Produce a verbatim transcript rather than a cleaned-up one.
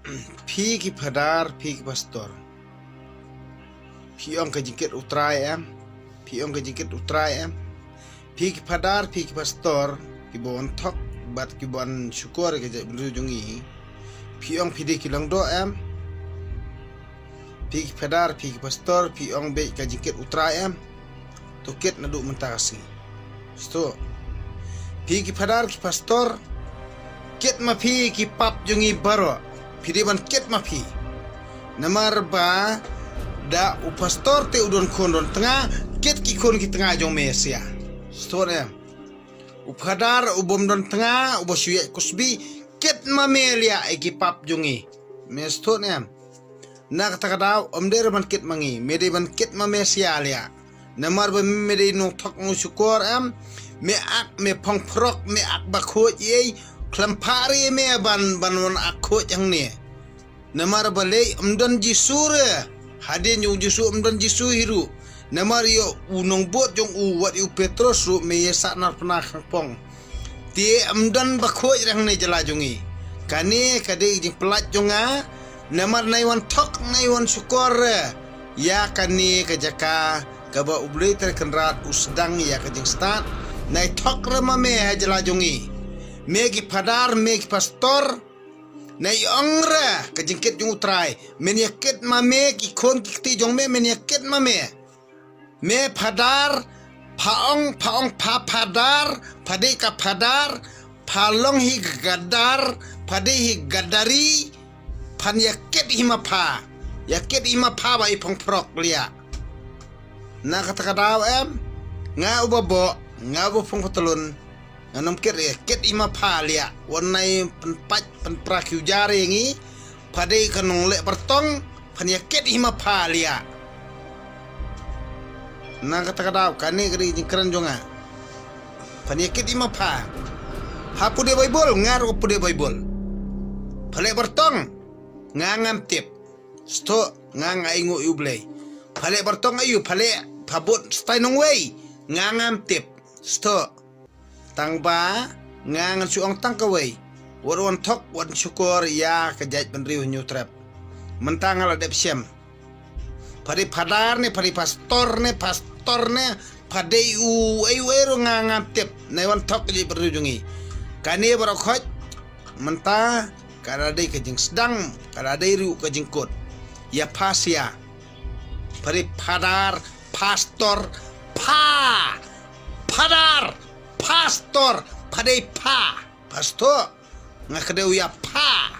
Phi ki phadar, phi ki pastor, phi ong ka jingkit U Trai em? Phi ong ka jingkit U Trai em? Phi ki phadar, phi ki pastor, ki ba wan thok bad ki ba wan shukor ïa ka jaitbynriew jong ngi, phi ong phi dei ki lyngdoh em? Phi ki phadar, phi ki pastor, phi ong beit ka jingkit U Trai em? To kit naduh mynta ka sngi. Sngewthuh. Phi ki phadar, ki pastor, kit ma phi ki pap jong ngi baroh. Phi dei ban kit ma phi. Namar ba da u pastor te u don khun don tnga, kit ki khun ki tnga jong me ïa. Sngewthuh em? U phadar u bym don tnga, u ba shu ïaid kusbi, kit ma me liah ïa ki pap jong ngi. Me sngewthuh em? Na kata ka daw, ym dei ruh ban kit ma ngi, me dei ban kit ma me ïa liah. Namar ba me dei nongthok nongshukor em? Me ak, me phong phrok, me ak ba khuid ei, khlem pha ri me ban, ban wan ak khuid hangne. Namar balei? Ym don Jisu re. Hadien jong Jisu ym don Jisu hi ruh. Namar ïa u nongbud jong u wat ïa u Petros ruh me ïa sah narphna khangpong. Te ym don ba khuid re hangne jylla jong ngi. Kane ka dei jingpyllait jong nga. Namar nai wan thok, nai wan shukor re ïa kane ka jaka kaba U Blei Trai Kynrad u sdang ïa ka jingstad. Nai thok re ma me ha jylla jong ngi. Me ki phadar, me ki pastor, nai ong re ka jingkit jong U Trai. Men ïa kit ma me ki khun ki kti jong me, men ïa kit ma me. Me phadar, pha ong, pha ong pha phadar, pha dei ka phadar, pha long hi gadar, pha dei hi gadari, phan ïa kit hi ma pha. Ïa kit hi ma pha ba i phong phrok liah. Na kata ka daw em, nga u ba boh, nga u ba phong patlun, ngan ym kit re, kit hi ma pha liah. Wan nai pynpait pynpra ki u jar ïa ngi. Pha dei ka nongleh bartong, phan ïa kit hi ma pha liah. Na kata ka daw, kane ka dei jingkren jong nga. Phan ïa kit hi ma pha. Pha pule Baibl, nga ruh pule Baibl. Pha leh bartong, nga ngam tip. Sngewthuh, nga nga ainguh ïa U Blei. Pha leh bartong aïu, pha leh, pha bud stai nongwei, nga ngam tip. Sngewthuh. Tang ba nga ngan shu ong tang kawei. Wat wan thok, wan shukor ïa ka jaitbynriew Hynñiewtrep. Mynta nga la dep shem. Pha dei phadar ne, pha dei pastor ne, pastor ne, pha dei u ei u ei ruh nga ngam tip. Nai wan thok ka jaitbynriew jong ngi. Kane baroh khoit mynta ka la dei ka jingsdang, ka la dei ruh ka jingkut. Ïa pha sia. Pha dei phadar, pastor, pha. Phadar, pastor, pha dei pha. Pastor, nga kdew ïa pha.